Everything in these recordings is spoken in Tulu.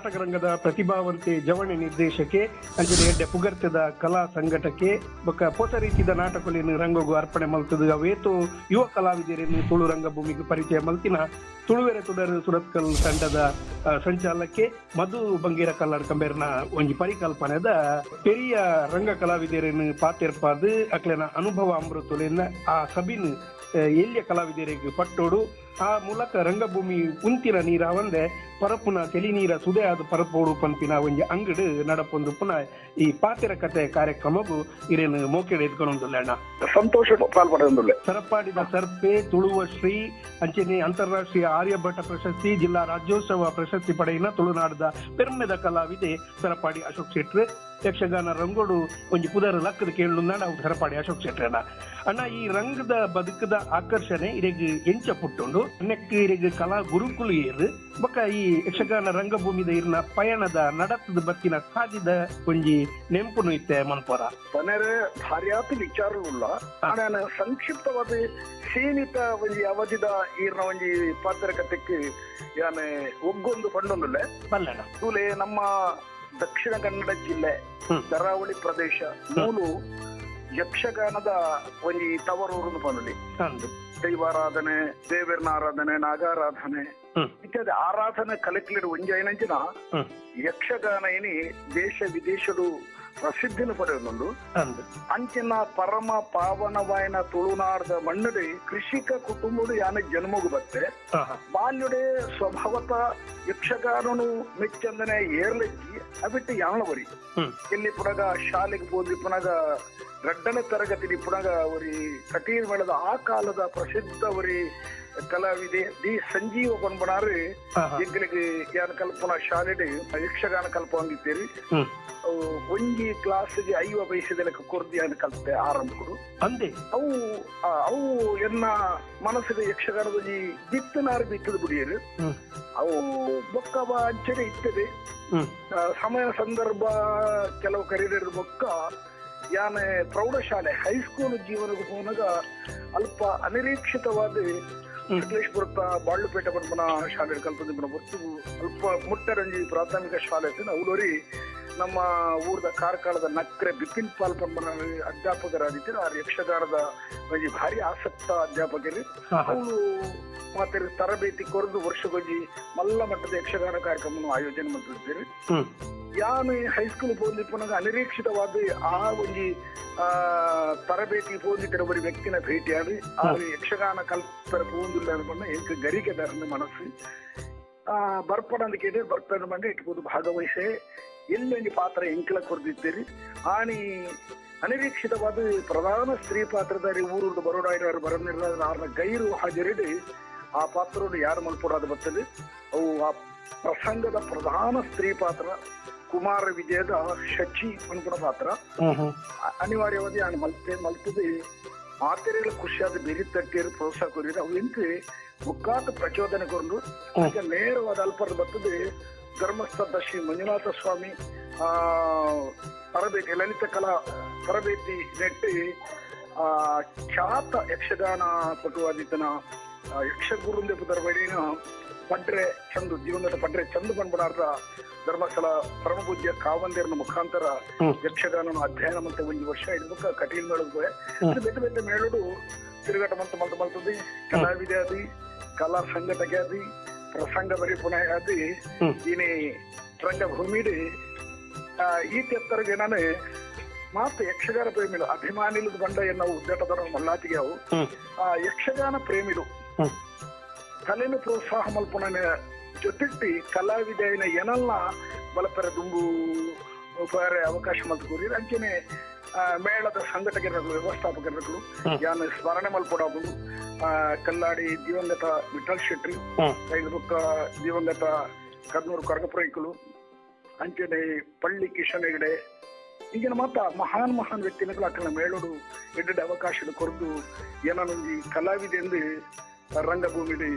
ನಾಟಕ ರಂಗದ ಪ್ರತಿಭಾವಂತೆ ಜವಣಿ ನಿರ್ದೇಶಕೆ, ಅಂಚನೆ ಎಡ್ಡೆ ಪುಗರ್ತೆದ ಕಲಾ ಸಂಘಟಕೆ, ಬೊಕ್ಕ ಪೊಸ ರೀತಿದ ನಾಟಕೊಲೆನ್ ರಂಗಗು ಅರ್ಪಣೆ ಮಲ್ತದು ಅವೇತೋ ಯುವ ಕಲಾವಿದೆರೆನ್ ತುಳು ರಂಗಭೂಮಿಗೆ ಪರಿಚಯ ಮಲ್ತಿನ ತುಳುವೆರೆ ತುಡರು ಸುರತ್ಕಲ್ ತಂಡದ ಸಂಚಾಲಕೆ ಮಧು ಬಂಗೀರ ಕಲ್ಲಾಡ್ ಕಂಬೇರ್ನ ಒಂಜಿ ಪರಿಕಲ್ಪನೆದ ಪೆರಿಯ ರಂಗ ಕಲಾವಿದೆರೆನ್ ಪಾತೆರ್ಪಾದ್ ಅಕ್ಲೆನ ಅನುಭವ ಅಮೃತಲೆನ್ ಆ ಸಬಿನ್ ಎಲ್ಯ ಕಲಾವಿದರಿಗೆ ಪಟ್ಟೋಡು, ಆ ಮೂಲಕ ರಂಗಭೂಮಿ ಉಂತಿನ ನೀರಾವಂದೆ ಪರಪುನ ತೆಲಿ ನೀರ ಸುದೆ ಆದ್ ಪರಪೋಡು ಪನ್ಪಿನ ಒಂಜಿ ಅಂಗಡು ನಡಪೊಂದು ಪುನಃ ಈ ಪಾತೆರ ಕತೆ ಕಾರ್ಯಕ್ರಮಗು ಇರೇನು ಮೋಕೆಡೆ ಎದ್ಕೊಂದುಲ್ಲೆ ಅಣ್ಣ. ಸಂತೋಷ ಪಾಲ್ಪಡೆಯೊಂದುಲ್ಲೆ. ಸರಪಾಡಿದ ಸರ್ಪೆ, ತುಳುವ ಶ್ರೀ, ಅಂಚನೆ ಅಂತಾರಾಷ್ಟ್ರೀಯ ಆರ್ಯಭಟ ಪ್ರಶಸ್ತಿ, ಜಿಲ್ಲಾ ರಾಜ್ಯೋತ್ಸವ ಪ್ರಶಸ್ತಿ ಪಡೆಯಿನ ತುಳುನಾಡದ ಪೆರ್ಮೆದ ಕಲಾವಿದೆ ಸರಪಾಡಿ ಅಶೋಕ್ ಶೆಟ್ರು. ಯಕ್ಷಗಾನ ರಂಗೋಡು ಒಂಜಿ ಪುದರ್ ಲಕ್ಕದ ಕೇಳುಂದಾಂಡ ಅವು ಸರಪಾಡಿ ಅಶೋಕ್ ಶೆಟ್ರನ. ಅಣ್ಣ, ಈ ರಂಗದ ಬದುಕದ ಆಕರ್ಷಣೆ ಇರೆಗ್ ಎಂಚ ಪುಟ್ಟುಂಡು? ನೆಕ್ ಇರೆಗ್ ಕಲಾ ಗುರುಕುಲು ಏರು? ಬೊಕ್ಕ ಈ ಯಕ್ಷಗಾನ ರಂಗಭೂಮಿದ ಇರ್ನ ಪಯಣದ ನಡತದ ಬತ್ತಿನ ಸಾದಿದ ಒಂಜಿ ನೆಂಪುನು ಇತ್ತೆ ಮನ್ಪೊರ. ಪನೆರೆ ಭಾರ್ಯಾತ್ ವಿಚಾರವುಲ್ಲ. ನಾನು ಸಂಕ್ಷಿಪ್ತವಾದ ಸೀಮಿತ ಒಂಜಿ ಅವಧಿದ ಈರ್ನ ಒಂಜಿ ಪಾತ್ರಕತೆಕ್ ಯಾನೆ ಒಗ್ಗೊಂದು ಪಂಡೊಂದುಲ್ಲೆ. ಬಲ್ಲಣ್ಣ. ತೂಲೆ, ನಮ್ಮ ದಕ್ಷಿಣ ಕನ್ನಡ ಜಿಲ್ಲೆ, ಕರಾವಳಿ ಪ್ರದೇಶ ಮೂಲು ಯಕ್ಷಗಾನದ ಒಂಜಿ ತವರೂರು ಪನೊಲಿ. ದೈವಾರಾಧನೆ, ದೇವರನ ಆರಾಧನೆ, ನಾಗಾರಾಧನೆ ಇತ್ಯಾದಿ ಆರಾಧನೆ ಕಲೆಕ್ಲೆಡ್ ಒಂಜಿ ಐನಂಚಿನ ಯಕ್ಷಗಾನ ಇನಿ ದೇಶ ವಿದೇಶಡು ಪ್ರಸಿದ್ಧಿನ ಪಡೆಯೊಂದುಂಡು. ಅಂಚಿನ ಪರಮ ಪಾವನವಾಯಿನ ತುಳುನಾಡದ ಮಣ್ಣುಡೆ ಕೃಷಿಕ ಕುಟುಂಬಡು ಯಾನೆ ಜನ್ಮಗು ಬತ್ತೆ. ಬಾಲ್ಯಡೆ ಸ್ವಭಾವತ ಯಕ್ಷಗಾನನು ಮೆಚ್ಚಂದನೆ ಏರ್ಲೆಜ್ಜಿ ಅಬಿಟ್ಟು ಯಾಣವರಿ. ಇಲ್ಲಿ ಪುನಗ ಶಾಲೆಗೆ ಹೋದ್ರಿ, ಪುನಗ ರಡ್ಡನೇ ತರಗತಿ ಪುನಗ ಅವರಿ ಕಟೀರ್ ಮೇಳದ ಆ ಕಾಲದ ಪ್ರಸಿದ್ಧ ಅವರಿ ಕಲಾವಿದೆ ದಿ ಸಂಜೀವ ಪನ್ಪನಾರು ಎಂಗಳಿಗೆ ಯಾನ್ ಕಲ್ಪನಾ ಶಾಲೆಡ್ ಯಕ್ಷಗಾನ ಕಲ್ಪಂದಿದ್ದೀರಿ. ಅವು ಒಂಜಿ ಕ್ಲಾಸ್ಗೆ 50 ಪೈಸೆದ ಲೆಕ್ಕ ಕೊರ್ದು ಯಾನ್ ಕಲ್ತೆ ಆರಂಭ. ಅಂದೆ. ಅವು ಅವು ಎನ್ನ ಮನಸ್ಸಿನ ಯಕ್ಷಗಾನದ ಒಂಜಿ ಬಿತ್ತನಾರು ಬಿತ್ತದ ಬಿಡಿಯರು. ಅವು ಬೊಕ್ಕ ಅಂಚನೆ ಇತ್ತದೆ. ಸಮಯ ಸಂದರ್ಭ ಕೆಲವು ಕರೀದಿರದ ಬೊಕ್ಕ ಯಾನೆ ಪ್ರೌಢಶಾಲೆ ಹೈಸ್ಕೂಲ್ ಜೀವನಕ್ಕೆ ಹೋನಾಗ ಅಲ್ಪ ಅನಿರೀಕ್ಷಿತವಾದ ಸಕಲೇಶ್ಪುರತ್ತ ಬಾಳ್ಳುಪೇಟೆ ಪನ್ಪನ ಶಾಲೆ ಕಲ್ಪದ ಹೊತ್ತು ಅಲ್ಪ ಮುಟ್ಟರಂಜಿ ಪ್ರಾಥಮಿಕ ಶಾಲೆ ಅವಳೋರಿ ನಮ್ಮ ಊರದ ಕಾರ್ಕಳದ ನಕ್ರೆ ಬಿಪಿನ್ ಪಾಲ್ ಪನ್ಪನ ಅಧ್ಯಾಪಕರಾದಿದ್ದರು. ಆ ಯಕ್ಷಗಾನದ ಒಂಜಿ ಭಾರಿ ಆಸಕ್ತ ಅಧ್ಯಾಪಕರು ಅವಳು. ಮತ್ತೆ ತರಬೇತಿ ಕೊರದು ವರ್ಷಕ್ಕೊಂಜಿ ಮಲ್ಲ ಮಟ್ಟದ ಯಕ್ಷಗಾನ ಕಾರ್ಯಕ್ರಮ ಆಯೋಜನೆ ಮಾಡ್ತಿದ್ದೀರಿ. ಯಾನು ಹೈಸ್ಕೂಲ್ ಪೋಂದಿಪ್ಪುನಗ ಅನಿರೀಕ್ಷಿತವಾದ ಆ ಒಂಜಿ ತರಬೇತಿ ಪೋಂದಿತ್ತಿನ ಒರಿ ವ್ಯಕ್ತಿನ ಭೇಟಿಯಾದಿ ಆ ಯಕ್ಷಗಾನ ಕಲ್ಪರ ಪೋಂದುಲ್ಲ ಅನ್ಕೊಂಡ ಎಂಕ್ ಗರಿಕೆ ಧರ್ಮ ಮನಸ್ಸು ಬರ್ಪಣಂದ ಕೇಳಿ ಬರ್ಪಣ ಮಂಡೆ ಇಟ್ಬೋದು ಭಾಗವಹಿಸೆ ಎಲ್ಲೊಂಜಿ ಪಾತ್ರ ಎಂಕಲ ಕೊರ್ದಿದ್ದೀರಿ. ಆನಿ ಅನಿರೀಕ್ಷಿತವಾದ ಪ್ರಧಾನ ಸ್ತ್ರೀ ಪಾತ್ರಧಾರಿ ಊರುಡು ಬರೋಡಾಯಿನವರು ಬರನಿಲ್ಲ, ಆರ್ನ ಗೈರು ಹಾಜರಿಡಿ ಆ ಪಾತ್ರವನ್ನು ಯಾರು ಮಲ್ಪೊಡಾದ ಬರ್ತದೆ. ಅವು ಆ ಪ್ರಸಂಗದ ಪ್ರಧಾನ ಸ್ತ್ರೀ ಪಾತ್ರ ಕುಮಾರ ವಿಜಯದ ಶಚಿ ಅನ್ಪುನ ಪಾತ್ರ. ಹ್ಮ್ ಹ್ಮ್ ಅನಿವಾರ್ಯವಾಗಿ ನಾನು ಮಲ್ತೆ ಮಲ್ತದೆ ಮಾತೆರೆಗಳ ಖುಷಿಯಾದ ಬೆರಿ ತಟ್ಟಿಯರು ಪ್ರೋತ್ಸಾಹ ಕೊರಿಯರು. ಅವು ಎಂಕ್ ಮುಕ್ಕಾತ ಪ್ರಚೋದನೆ ಕೊಂಡು ಅದಕ್ಕೆ ನೇರವಾದ ಅಲ್ಪದ ಬರ್ತದೆ. ಧರ್ಮಸ್ಥಳದ ಶ್ರೀ ಮಂಜುನಾಥ ಸ್ವಾಮಿ ತರಬೇತಿ ಲಲಿತ ಕಲಾ ತರಬೇತಿ ನೆಟ್ಟಿ ಆ ಖ್ಯಾತ ಯಕ್ಷಗಾನ ಪಟುವಾದಿತನ ಯಕ್ಷಗುರುಂದೆ ಪುದರ್ವಡಿನ ಪಡ್ರೆ ಚಂದು, ಜೀವನದ ಪಡ್ರೆ ಚಂದು ಪನ್ಪುನಾರ್ದ ಧರ್ಮಸ್ಥಳ ಪರಮಪೂಜ್ಯ ಕಾವಂದೇರ್ನ ಮುಖಾಂತರ ಯಕ್ಷಗಾನ ಅಧ್ಯಯನ ಮಂತೆ ಒಂಜಿ ವರ್ಷ ಇಡ್ಬೇಕ ಕಟೀಲ್ ಮೇಳದ ಬೇತೆ ಬೇತೆ ಮೇಳುಡು ತಿರುಗಾಟ ಮಂತ ಮಲ್ತ ಮಲ್ತದಿ ಕಲಾವಿದೆ ಆದಿ, ಕಲಾ ಸಂಘಟಕೆ ಆದಿ, ಪ್ರಸಂಗ ಬರಿಪುಣ ಆದಿ ಇನಿ ರಂಗಭೂಮಿಡ್ ಈ ತೆತ್ತರಿಗೆ ನಾನು ಮಾತು ಯಕ್ಷಗಾನ ಪ್ರೇಮಿಲು ಅಭಿಮಾನಿಲು ಬಂಡ ಎನ್ನ ಉದ್ದಟದ ಮಲ್ಲಾತಿಗೆ ಅವು ಆ ಯಕ್ಷಗಾನ ಪ್ರೇಮಿಲು ಕಲೆನು ಪ್ರೋತ್ಸಾಹ ಮಲ್ಪುನ ಜೊತೆಟ್ಟಿ ಕಲಾವಿದೆನ ಎನಲ್ಲ ಬಲಪೆರ ದುಂಬು ಬೇರೆ ಅವಕಾಶ ಮಲ್ತು ಕೂರಿ. ಅಂಚನೆ ಮೇಳದ ಸಂಘಟಕರು ವ್ಯವಸ್ಥಾಪಕರು ಯಾನ್ ಸ್ಮರಣೆ ಮಲ್ಪೊಡಾಪುಂಡು. ಕಲ್ಲಾಡಿ ದಿವಂಗತ ವಿಠಲ್ ಶೆಟ್ಟಿ, ಐದು ಬೊಕ್ಕ ದಿವಂಗತ ಕರ್ನೂರು ಕರ್ಗಪುರೈಕುಲು, ಅಂಚನೆ ಪಳ್ಳಿ ಕಿಶನ್ ಹೆಗಡೆ, ಈಗಿನ ಮಾತ ಮಹಾನ್ ಮಹಾನ್ ವ್ಯಕ್ತಿನಗಳು ಅಕ್ಕನ ಮೇಳೋಡು ಎಡ್ಡೆಡ್ ಅವಕಾಶ ಕೊರದು ಏನೊಂಜಿ ಕಲಾವಿದೆ ಎಂದು ರಂಗಭೂಮಿಲಿ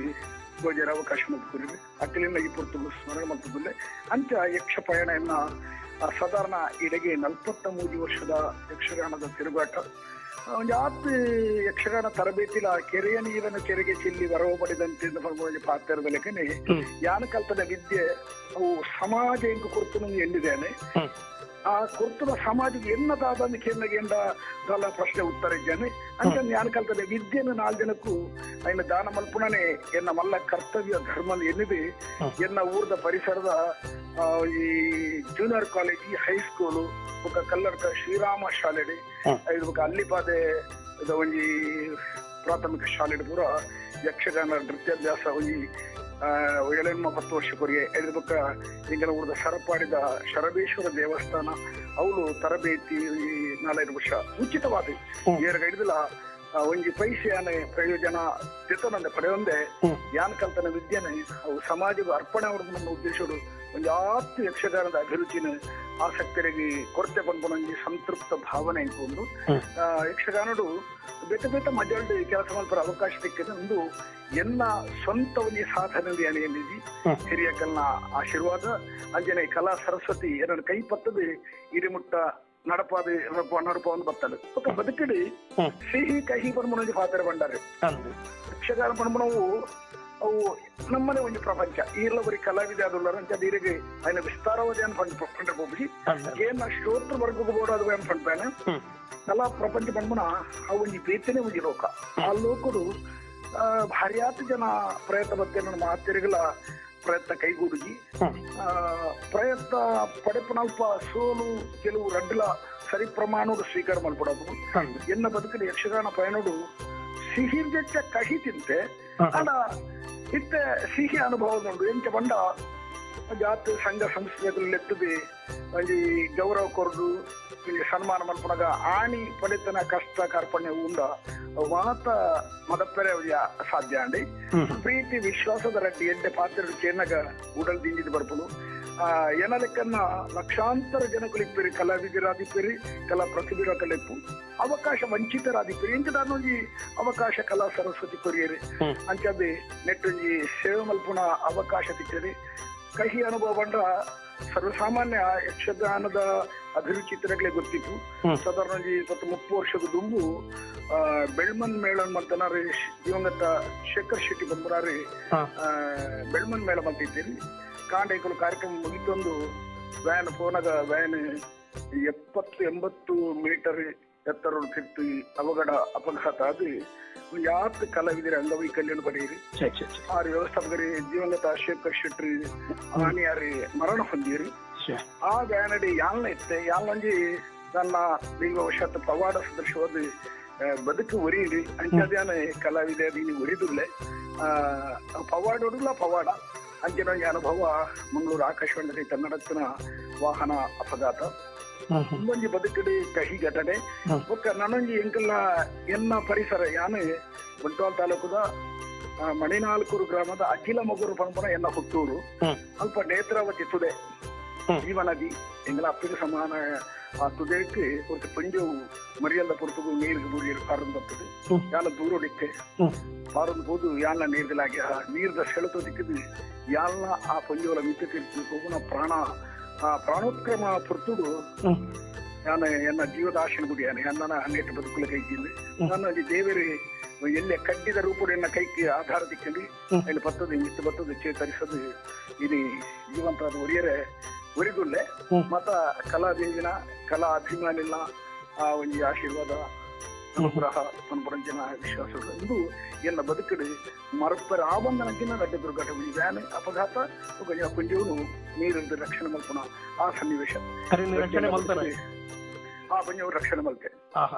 ಗೋಜರ ಅವಕಾಶ ಮಲ್ತು ಅಕ್ಕಲಿನ ಈ ಪೊರ್ತುಗು ಸ್ಮರಣೆ ಮಲ್ತುದುಲ್ಲೆ. ಅಂಚ ಯಕ್ಷ ಪಯಣ ಸಾಧಾರಣ ಇಡೆಗೆ 43 ವರ್ಷದ ಯಕ್ಷಗಾನದ ತಿರುಗಾಟ. ಒಂಜಾತ್ ಯಕ್ಷಗಾನ ತರಬೇತಿಲ ಕೆರೆಯ ನೀರನ್ನು ಕೆರೆಗೆ ಚೆಲ್ಲಿ ವರವು ಪಡೆದಂತೆ ಪಾತ್ರದ ಲೆಕ್ಕನೆ ಯಾನ ಕಲ್ತದ ವಿದ್ಯೆ ಅವು ಸಮಾಜ ಎಂಕು ಕೊರ್ತುನು ಎಲ್ಲಿದ್ದೇನೆ ಆ ಕೊರ್ತುದ ಸಮಾಜಕ್ಕೆ ಎನ್ನದಾದ ಕೆನ್ನಗೆಂಡ ಪ್ರಶ್ನೆ ಉತ್ತರ ಇದ್ದೇನೆ ಅಂತ ಯಾನ ಕಲ್ತದ ವಿದ್ಯೆಯನ್ನು 4 ಜನಕ್ಕೂ ఆయన ದಾನ ಮಲ್ಪುಣನೆ ಎನ್ನ ಮಲ್ಲ ಕರ್ತವ್ಯ ಧರ್ಮ ಎನ್ನಿದೆ. ಎನ್ನ ಊರದ ಪರಿಸರದ ಈ ಜೂನಿಯರ್ ಕಾಲೇಜ್, ಹೈಸ್ಕೂಲು ಬೊಕ ಕಲ್ಲಡ್ಕ ಶ್ರೀರಾಮ ಶಾಲೆಡೆ ಬೊಕ ಅಲ್ಲಿಪಾದೆ ಒಂಜಿ ಪ್ರಾಥಮಿಕ ಶಾಲೆಡ್ ಪೂರ ಯಕ್ಷಗಾನ ನೃತ್ಯಾಭ್ಯಾಸ ಒಂಜಿ 7-10 ವರ್ಷ ಕೊರಿಗೆ ಐದು ಬೊಕ್ಕ ಎಂಗಲ ಊರದ ಸರಪಾಡಿದ ಶರಬೇಶ್ವರ ದೇವಸ್ಥಾನ ಅವಳು ತರಬೇತಿ 4-5 ವರ್ಷ ಉಚಿತವಾದ ಏರ್ಗೈಡ್ದಿಲ್ಲ ಒಂಜಿ ಪೈಸೆಯಾನೆ ಪ್ರಯೋಜನ ತಿತ್ತನಂದೆ ಪಡೆಯೊಂದೆ ಯಾನ್ ಕಲ್ತನ ವಿದ್ಯೆನೆ ಅವು ಸಮಾಜದ ಅರ್ಪಣೆ ಅವ್ರದ್ದು ನಮ್ಮ ಉದ್ದೇಶಗಳು ಒಂದು ಆತ್ತು ಯಕ್ಷಗಾನದ ಅಭಿರುಚಿನ ಆಸಕ್ತರಿಗೆ ಕೊರತೆ ಪನ್ಪುನೊಂಜಿ ಸಂತೃಪ್ತ ಭಾವನೆ ಇಟ್ಕೊಂಡು ಯಕ್ಷಗಾನಡು ಬೇತೆ ಬೇತೆ ಮಜಲ್ಡ್ ಕೆಲಸ ಮಲ್ಪರ ಅವಕಾಶ ಸಿಕ್ಕಿದೆ. ಒಂದು ಎನ್ನ ಸ್ವಂತ ಒಂಜಿ ಸಾಧನೆ ಎನ್ನಿದಿ ಹಿರಿಯಕಲ್ನ ಆಶೀರ್ವಾದ ಅಂಜನೆ ಕಲಾ ಸರಸ್ವತಿ ಎನ್ನ ಕೈ ಪತ್ತದ ಇರಿಮುಟ್ಟ ನಡಪಾದ ನಡಪವನ್ನು ಬರ್ತಾಳೆ ఒక ಬದುಕಿಡಿ ಸಿಹಿ ಕಹಿ ಪನ್ಪುನೊಂಜಿ ಪಾತ್ರ ಬಂಡಾರೆ ಯಕ್ಷಗಾನ ಪನ್ಪುನವು ಅವು ನಮ್ಮನೆ ಒಂದು ಪ್ರಪಂಚ ಈರ್ಲ ಬರಿ ಕಲಾವಿದ ಆದುಳ್ಳಾರ ಅಂತ ನೀರಿಗೆ ఆయన ವಿಸ್ತಾರವಾದ ಏನ್ ಫಂಡ್ ಪಂಡ ಹೋಗಿ ಏನ ಶ್ರೋತೃ ವರ್ಗಕ್ಕೆ ಬೋಡಾದ ಏನ್ ಫಂಡ್ ಪ್ಯಾನ ಕಲಾ ಪ್ರಪಂಚ ಪನ್ಪುನ ಆ ಒಂಜಿ ಬೇತನೆ ಒಂಜಿ ಲೋಕ. ಆ ಲೋಕಡು ಭಾರ್ಯಾತ ಜನ ಪ್ರಯತ್ನ ಬತ್ತೇನ ಮಾತೆರಿಗಳ ಪ್ರಯತ್ನ ಕೈಗೂಡುಗಿ ಪ್ರಯತ್ನ ಪಡೆಪನಲ್ಪ ಸೋಲು ಕೆಲವು ರಡ್ಲ ಸರಿ ಪ್ರಮಾಣದ ಸ್ವೀಕಾರ ಮಲ್ಪಡೋದು. ಎನ್ನ ಬದುಕಿನ ಯಕ್ಷಗಾನ ಪಯಣಡು ಸಿಹಿ ಜೆಚ್ಚ ಕಹಿ ತಿಂತೆ ಅಲ್ಲ ಇತ್ತೆ ಸಿಹಿ ಅನುಭವ ಉಂಟು. ಎಂಚ ಬಂಡ ಜಾತಿ ಸಂಘ ಸಂಸ್ಥೆಗಳು ಎತ್ತದೆ ಅಲ್ಲಿ ಗೌರವ ಕೊರದು ಇಲ್ಲಿ ಸನ್ಮಾನ ಮಲ್ಪುನಗ ಆಣಿ ಪಡೆತನ ಕಷ್ಟ ಕಾರ್ಪಣ್ಯ ಉಂಡ ಮಾತ ಮದಪ್ಪರೆ ಸಾಧ್ಯ ಅಂಡಿ ಪ್ರೀತಿ ವಿಶ್ವಾಸದ ರಡ್ಡಿ ಎಡ್ಡೆ ಪಾತ್ರ ಕೇನಗ ಉಡಲ್ ದಿಂಜಿದ ಬರ್ಪುನು ಎನಲೆಕ್ಕನ್ನ ಲಕ್ಷಾಂತರ ಜನಕುಲಿಪ್ಪೇರಿ ಕಲಾವಿದರಾದಿಪ್ಪೇರಿ ಕಲಾ ಪ್ರತಿಭೆರಕಲೆಪ್ಪು ಅವಕಾಶ ವಂಚಿತರಾದಿಪ್ಪೇರಿ ಎಂಚದಾನೊಂಜಿ ಅವಕಾಶ ಕಲಾ ಸರಸ್ವತಿ ಕೊರಿಯರಿ ಅಂಚದೆ ನೆಟ್ಟೊಂಜಿ ಸೇವೆ ಮಲ್ಪುನ ಅವಕಾಶ ತಿಕ್ಕರಿ ಕಹಿ ಅನುಭವ ಬಂಡ ಸರ್ವಸಾಮಾನ್ಯ ಯಕ್ಷಗಾನದ ಅಭಿರುಚಿತರಗಳೇ ಗೊತ್ತಿತ್ತು. ಸಾಧಾರಣ 20-30 ವರ್ಷದ ದುಂಬು ಬೆಳ್ಮನ್ ಮೇಳನ್ ಮಂತನಾರಿ ದಿವಂಗತ ಶೇಖರ್ ಶೆಟ್ಟಿ ಬಂದ್ರಾರಿ ಬೆಳ್ಮನ್ ಮೇಳ ಮಂತಿದ್ದೀರಿ. ಕಾಂಡೇಕಲು ಕಾರ್ಯಕ್ರಮ ಮುಗಿತೊಂದು ವ್ಯಾನ್ ಫೋನಾಗ ವ್ಯಾನ್ 70-80 ಮೀಟರ್ ಎತ್ತರ ತಿರ್ತು ಅವಘಡ ಅಪಘಾತ ಅದು ಯಾತ್ ಕಲಾವಿದರ ಅಂಗವೈಕಲ್ಯ ಪಡೆಯಿರಿ. ಆರು ವ್ಯವಸ್ಥಾಪಕರಿ ದಿವಂಗತ ಶೇಖರ್ ಶೆಟ್ಟಿ ಆನಿಯಾರಿ ಮರಣ ಹೊಂದಿರಿ. ಆ ವ್ಯಾನಡಿ ಯಾಲ್ನ ಇತ್ತೆ ಯಾಲ್ನೊಂಜಿ ನನ್ನ ದೈವವಶಾತ್ ಪವಾಡ ಸದೃಶವಾದ ಬದುಕು ಒರಿಯಿರಿ ಅಂಚಾದ್ಯಾನ ಕಲಾವಿದ ನೀನು ಒರಿದುಲ್ಲೆ ಪವಾಡೋಡುಲ್ಲ ಪವಾಡ ಅಂಚಿನ ಅನುಭವ ಮಂಗಳೂರು ಆಕಾಶವಾಣಿ ಕನ್ನಡಕ್ಕನ ವಾಹನ ಅಪಘಾತ ಒಂಜಿ ಬದುಕಡಿ ಕಹಿ ಘಟನೆ. ಬೊಕ್ಕ ನನೊಂಜಿ ಎಂಕಲ್ನ ಎನ್ನ ಪರಿಸರ ಯಾನು ಬಂಟ್ವಾಳ ತಾಲೂಕುದ ಮಣಿನಾಲ್ಕೂರು ಗ್ರಾಮದ ಅಖಿಲ ಮಗುರು ಪಂಪನ ಎನ್ನ ಹುಟ್ಟೂರು. ಅಲ್ಪ ನೇತ್ರಾವತಿ ತುದೆ ಜೀವನದಿ ಎಂಗಲ ಅಪ್ಪಿಗೆ ಸಮಾನ ಆ ತುದೆಕ್ಕೆ ಒಂದು ಪಂಜವು ಮರಿಯಲ್ಲ ಪೊರ್ತುಗು ನೀರಿಗೆ ಬೂರಿಯರು ಪಾರೊಂದು ಬರ್ತದೆ ಯಾಲ ದೂರೊಡಿಕ್ಕೆ ಪಾರೊಂದು ಹೋದು ಯಾಲ್ನ ನೀರ್ದಲಾಗಿ ಆ ನೀರ್ದ ಸೆಳೆತೋ ದಿಕ್ಕದು ಯಾಲ್ನ ಆ ಪಂಜುವಲ ಮಿತ್ತ ತಿರ್ತು ಹೋಗುನ ಪ್ರಾಣ ಆ ಪ್ರಾಣೋತ್ಕ್ರಮ ಪೊರ್ತುಡು ನಾನು ಎನ್ನ ಜೀವದ ಆಶನ ಗುಡಿಯಾನೆ ನನ್ನ ನೆಟ್ಟು ಬದುಕುಲ ಕೈಗಿಂದು ನನ್ನ ಅಲ್ಲಿ ದೇವರು ಎಲ್ಲೆ ಕಡ್ಡಿದ ರೂಪುಡು ಎನ್ನ ಕೈಗೆ ಆಧಾರ ದಿಕ್ಕಲಿ ಅಲ್ಲಿ ಬರ್ತದೆ ಮಿತ್ತು ಬರ್ತದೆ ಚೇತರಿಸೋದು ಇಲ್ಲಿ ಜೀವಂತ ಅದು ಒರಿಯರೆ ಒರಿದುಲ್ಲೆ ಮತ ಕಲಾದೇವಿನ ಕಲಾ ಅಭಿಮಾನಿನ ಆ ಒಂದು ಆಶೀರ್ವಾದ ಅನುಗ್ರಹ ಪನ್ಪುರಂಜನ ವಿಶ್ವಾಸ ಇದು ಎನ್ನ ಬದುಕಡು ಮರಪ್ಪರ ಆಬಂಧನಕ್ಕಿನ ರಡ್ಡ ದುರ್ಘಟನೆ ವ್ಯಾನ್ ಅಪಘಾತ ಪುಂಜವನು ನೀರಿಂದ ರಕ್ಷಣೆ ಮಲ್ಪನ ಆ ಸನ್ನಿವೇಶ ರಕ್ಷಣೆ ಮಲ್ತಾರೆ ಆ ಪುಂಜವು ರಕ್ಷಣೆ ಮಲ್ತೆ.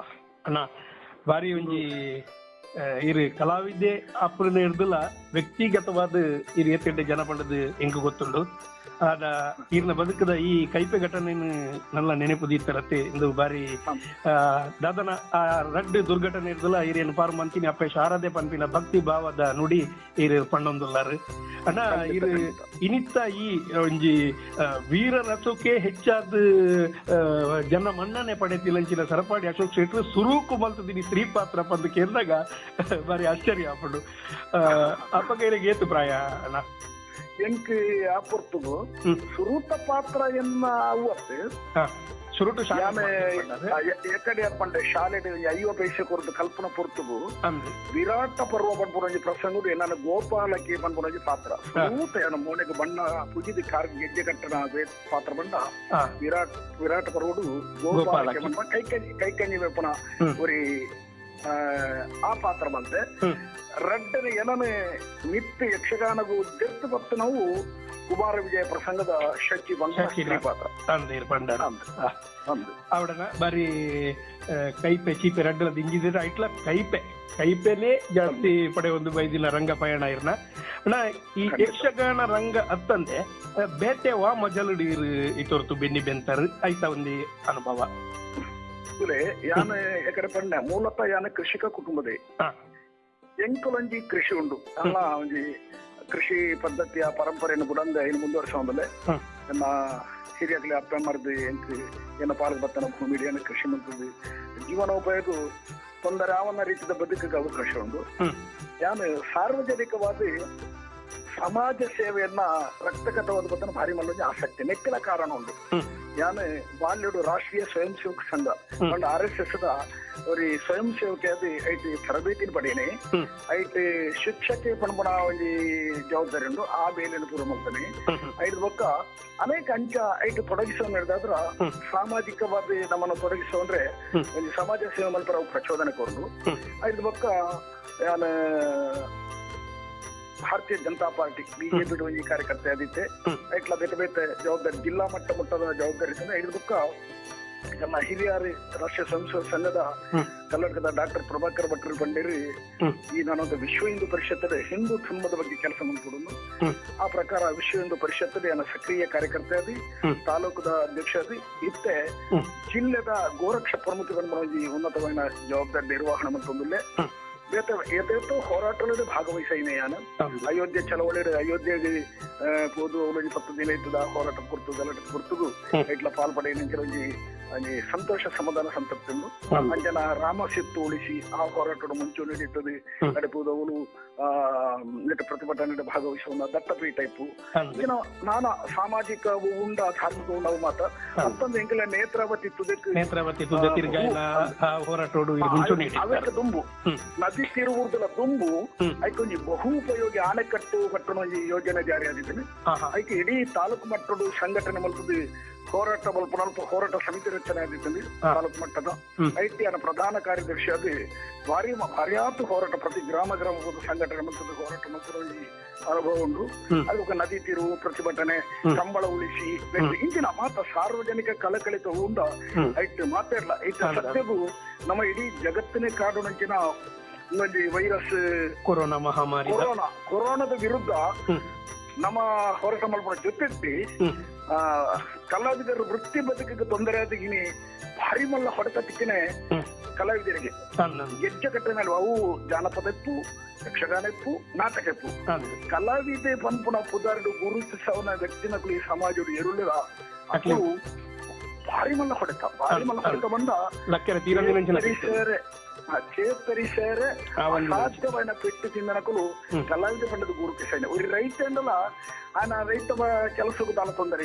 ಅಣ್ಣ ಬಾರಿ ಒಂಜಿ ಇರು ಕಲಾವಿದೆ ಅಪ್ಪನ ಹಿಡ್ದಿಲ್ಲ ವ್ಯಕ್ತಿಗತವಾದ ಇರು ಏತೆಡ್ಡೆ ಜನ ಪಂಡದು ಎಂಕ್ ಗೊತ್ತುಂಡು. ಆದ ಈರ್ನ ಬದುಕದ ಈ ಕೈಪೆ ಘಟನೆ ನನ್ನ ನೆನಪು ದೀತರತ್ತೆ ಇಂದು ಬಾರಿ ದಾದನ ಆ ರಡ್ಡು ದುರ್ಘಟನೆ ಇರ್ದಲ್ಲ ಈರೇನು ಪಾರ್ ಮಂತಿನಿ ಅಪ್ಪೆ ಶಾರದೆ ಪನ್ಪಿನ ಭಕ್ತಿ ಭಾವದ ನುಡಿ ಈರು ಪಣ್ಣೊಂದುಲ್ಲಾರು. ಅಣ್ಣ ಇರು ಇನಿತ್ತ ಈ ಒಂಜಿ ವೀರ ರಸಕ್ಕೆ ಹೆಚ್ಚಾದ ಜನ ಮನ್ನಣೆ ಪಡೆತಿಲಂಚಿನ ಸರಪಾಡಿ ಅಶೋಕ್ ಶೆಟ್ರು ಸುರೂಕು ಮಲ್ತದಿನಿ ಸ್ತ್ರೀ ಪಾತ್ರ ಪಂದು ಕೇಳಿದಾಗ ಬಾರಿ ಆಶ್ಚರ್ಯ ಆಪುಂಡು. ಅಪ್ಪಗ ಇರೆಗ್ ಏತು ಪ್ರಾಯ ಅಣ್ಣ? ಎಂಕ್ ಆ ಪೊರ್ತುಗು ಸುರೂತ ಪಾತ್ರ ಎನ್ನ ಅವತ್ತು ಸುರುಟು ಎಕಡೆ ಪಂಡೆ ಶಾಲೆ 50 ಪೈಸೆ ಕೊರದು ಕಲ್ಪನಾ ಪೊರ್ತುಗು ವಿರಾಟ ಪರ್ವ ಪನ್ಪುನೊಂಜಿ ಪ್ರಸಂಗಡು ಎನ್ನ ಗೋಪಾಲಕ್ಕೆ ಪನ್ಪುನೊಂಜಿ ಪಾತ್ರ ಸೂತ ಏನ ಮೋನೆಗೆ ಬಣ್ಣ ಪುಜಿದ ಕಾರ್ ಗೆಜ್ಜೆ ಕಟ್ಟಣ ಪಾತ್ರ ಬಂಡ ವಿರಾಟ ಪರ್ವಡು ಗೋಪಾಲಕ್ಕೆ ಪನ್ಪ ಕೈಕಂಜಿ ವೆಪ್ಪನ ಒರಿ ಆ ಪಾತ್ರ ಬಂತೆ. ರಡ್ಡನೆ ಏನನೆ ನಿತ್ಯ ಯಕ್ಷಗಾನಗೂ ದೆರ್ತು ಬತ್ತು ನಾವು ಕುಮಾರ ವಿಜಯ ಪ್ರಸಂಗದ ಶಚಿ ಬಂದ ಪಾತ್ರ ಅವಡನ ಬಾರಿ ಕೈಪೆ ಚೀಪೆ ರಡ್ಡಲ ದಿಂಜಿದ್ರೆ ಐಟ್ಲ ಕೈಪೆ ಕೈಪೆನೆ ಜಾಸ್ತಿ ಪಡೆ ಒಂದು ಬೈದಿನ ರಂಗ ಪಯಣ ಇರ್ನ. ಅಣ್ಣ ಈ ಯಕ್ಷಗಾನ ರಂಗ ಅತ್ತಂದೆ ಬೇಟೆ ವಾ ಮಜಲು ಇತೊರ್ತು ಬೆನ್ನಿ ಬೆಂತಾರು ಐತ ಒಂದು ಅನುಭವ. ಯಾನ ಎಕಡೆ ಪಂಡ ಮೂಲತಃ ಯಾನ ಕೃಷಿಕ ಕುಟುಂಬದೇ ಎಂಕುಲೊಂಜಿ ಕೃಷಿ ಉಂಡು ಅಲ್ಲ ಒಂಜಿ ಕೃಷಿ ಪದ್ಧತಿಯ ಪರಂಪರೆಯನ್ನು ಬುಡಂದ ಇನ್ನು ಮುಂದುವರಿಸೋದಲ್ಲೇ ನನ್ನ ಹಿರಿಯಕಲಿ ಅಪ್ಪ ಮರದು ಎಂಕ್ ಏನ ಪಾಲಕ್ ಬತ್ತನ ಭೂಮಿ ಏನ ಕೃಷಿ ಮಂತದ್ದು ಜೀವನೋಪಾಯಕ್ಕೂ ತೊಂದರೆ ಆವನ್ನ ರೀತಿಯ ಬದುಕಿಗೆ ಅವಕಾಶ ಉಂಟು. ಯಾನು ಸಾರ್ವಜನಿಕವಾದ ಸಮಾಜ ಸೇವೆಯನ್ನ ರಕ್ತಗತವಾದ ಬತ್ತನ ಭಾರಿ ಮಲ್ಲೊಂಜಿ ಆಸಕ್ತಿ ನೆಕ್ಕಿನ ಕಾರಣ ಉಂಟು. ಯಾನು ಬಾಲ್ಯಡು ರಾಷ್ಟ್ರೀಯ ಸ್ವಯಂ ಸೇವಕ ಸಂಘ ಒಂದು RSS the ഒരു ಸ್ವಯಂ ಸೇವಕ ಐತಿ ತರಬೇತಿನ ಪಡೆಯನೆ ಐತಿ ಶಿಕ್ಷಕಿ ಪಣಪಣ ಒಂಜಿ ಜವಾಬ್ದಾರಿ ಉಂಟು ಆ ಬೇಲೆಯನ್ನು ಪೂರ್ವ ಮಾಡ್ತಾನೆ. ಐದು ಬೊಕ್ಕ ಅನೇಕ ಅಂಚ ಐಟು ತೊಡಗಿಸೋ ನಡೆದಾದ್ರ ಸಾಮಾಜಿಕವಾಗಿ ನಮ್ಮನ್ನು ತೊಡಗಿಸೋ ಅಂದ್ರೆ ಒಂಜಿ ಸಮಾಜ ಸೇವೆ ಮಲ್ಪರ ಪ್ರಚೋದನೆ ಕೊರದು. ಐದು ಬೊಕ್ಕ ಯಾನು ಭಾರತೀಯ ಜನತಾ ಪಾರ್ಟಿ ಬಿಜೆಪಿ ಒಂಜಿ ಕಾರ್ಯಕರ್ತೆ ಆದಿತ್ತೆ ಐಟ್ಲ ಬೇತೆ ಬೇತೆ ಜವಾಬ್ದಾರಿ ಜಿಲ್ಲಾ ಮಟ್ಟ ಮಟ್ಟದ ಜವಾಬ್ದಾರಿ ಇತ್ತು. ಐದು ಬೊಕ್ಕ ನಮ್ಮ ಹಿರಿಯರು ರಾಷ್ಟ್ರೀಯ ಸ್ವಯಂ ಸೇವಕ ಸಂಘದ ಕರ್ನಾಟಕದ ಡಾಕ್ಟರ್ ಪ್ರಭಾಕರ್ ಭಟ್ರು ಪಂಡೇರಿ ಈ ನಾನೊಂದು ವಿಶ್ವ ಹಿಂದೂ ಪರಿಷತ್ ಹಿಂದೂ ಧರ್ಮದ ಬಗ್ಗೆ ಕೆಲಸ ಮಾಡಿಕೊಡೋದು. ಆ ಪ್ರಕಾರ ವಿಶ್ವ ಹಿಂದೂ ಪರಿಷತ್ ನನ್ನ ಸಕ್ರಿಯ ಕಾರ್ಯಕರ್ತೆ ಆದಿ, ತಾಲೂಕದ ಅಧ್ಯಕ್ಷ ಆದಿ, ಇತ್ತೆ ಜಿಲ್ಲೆದ ಗೋರಕ್ಷ ಪ್ರಮುಖ ಉನ್ನತವಾದ ಜವಾಬ್ದಾರಿ ನಿರ್ವಹಣೆ ಮತ್ತೊಂದಿಲ್ಲ. ಬೇತೆ ಏತೇತೋ ಹೋರಾಟಗಳಲ್ಲಿ ಭಾಗವಹಿಸೈನೆ ಯಾನು. ಅಯೋಧ್ಯೆ ಚಳವಳಿ ಅಯೋಧ್ಯೆಗೆ ಪೋದು ಅವಲೊಂಜಿ 10 ದಿನ ಇತ್ತದ ಹೋರಾಟ ಕುರ್ತು ಗಲಾಟೆ ಕುರ್ತುಗು ಇಟ್ಲ ಪಾಲ್ಪಡೆಯ ಒಂಜಿ ಸಂತೋಷ ಸಮಾಧಾನ ಸಂತೃಪ್ತಿ ಉಂಡು. ಅಂಜನ ರಾಮ ಸೇತು ಉಳಿಸಿ ಆ ಹೋರಾಟದ ಮುಂಚೂಣಿ ಇಟ್ಟது ನಡೆಪುದು ಅವಳು ನೆಟ್ಟ ಪ್ರತಿಭಟನೆ ಭಾಗವಹಿಸುವ ದತ್ತಪೀಠ ಇಪ್ಪು ಇನ್ನು ನಾನಾ ಸಾಮಾಜಿಕ ಉಂಡ ಧಾರ್ಮಿಕ ಉಂಡವು ಮಾತ್ರ ಅಂತಂದು ಎಂಕಲ ನೇತ್ರಾವತಿ ತುದಕ್ಕೆ ನೇತ್ರಾವತಿ ಹೋರಾಟೋಡು ದುಂಬು ನದಿ ತೀರುವುದರ ದುಂಬು ಐಕೊಂಜಿ ಬಹುಪಯೋಗಿ ಆಣೆಕಟ್ಟು ಕಟ್ಟಣ ಯೋಜನೆ ಜಾರಿ ಆಗಿದ್ದೀನಿ. ಐಕೆ ಇಡೀ ತಾಲೂಕು ಮಟ್ಟದ ಸಂಘಟನೆ ಮಲ್ತದೆ ಹೋರಾಟ ಹೋರಾಟ ಸಮಿತಿ ರಚನೆ ಆಗಿದ್ದೀನಿ ತಾಲೂಕು ಮಟ್ಟದ. ಐಟಿಆರ್ ಪ್ರಧಾನ ಕಾರ್ಯದರ್ಶಿ ಅದು ಭಾರಿ ಭಾರ್ಯಾತು ಹೋರಾಟ ಪ್ರತಿ ಗ್ರಾಮ ಗ್ರಾಮದ ಸಂಘಟನೆ ಮತ್ತು ಹೋರಾಟ ಮತ್ತು ಅನುಭವ ಉಂಟು. ಅದಕ್ಕೆ ನದಿ ತೀರು ಪ್ರತಿಭಟನೆ ಕಂಬಳ ಉಳಿಸಿ ಇಂಚಿನ ಮಾತ ಸಾರ್ವಜನಿಕ ಕಳಕಳಿತ ಉಂಡ ಐಟ್ ಮಾತಾಡಲ್ಲ. ಐಟ್ ಸತ್ಯಗೂ ನಮ್ಮ ಇಡೀ ಜಗತ್ತಿನೇ ಕಾಡುನಂಚಿನ ಒಂಜಿ ವೈರಸ್ ಕೊರೋನಾ ಮಹಾಮಾರಿ ಕೊರೋನಾದ ವಿರುದ್ಧ ನಮ್ಮ ಹೋರಾಟ ಮಲ್ಪುನ ಜೊತೆ ಕಲಾವಿದರು ವೃತ್ತಿ ಬದುಕಿಗೆ ತೊಂದರೆ ಆದಿಗಿನಿ ಭಾರಿ ಮಲ್ಲ ಹೊಡೆತ ತಿಕ್ಕಿನೇ ಕಲಾವಿದರಿಗೆ ಗೆಜ್ಜೆ ಕಟ್ಟನೆ ಅವು ಜಾನಪದ ಇಪ್ಪು, ಯಕ್ಷಗಾನ ಇಪ್ಪು, ನಾಟಕ ಇಪ್ಪು. ಕಲಾವಿದೆ ಪನ್ಪುನ ಪುದಾರ್ಡು ಗುರುತಿಸವನ ವ್ಯಕ್ತಿನಕುಲು ಈ ಸಮಾಜ ಎರುಳಿದ ಅದು ಭಾರಿ ಮಲ್ಲ ಹೊಡೆತ ಭಾರಿ ಮಲ್ಲ ಹೊಡೆತ ಬಂದ ಚೇತರಿಸೇರೆ ಸಾಧ್ಯವಾದ ಪೆಟ್ಟು ತಿಂದನಕುಲು ಕಲಾವಿದ ಪಂಡದ ಗುರುತಿಸೈನೆ. ಒಂದು ರೈತ ಅಂಡಲ ಆನ ರೈತ ಕೆಲಸಕ್ಕೂ ದಾಲ ತೊಂದರೆ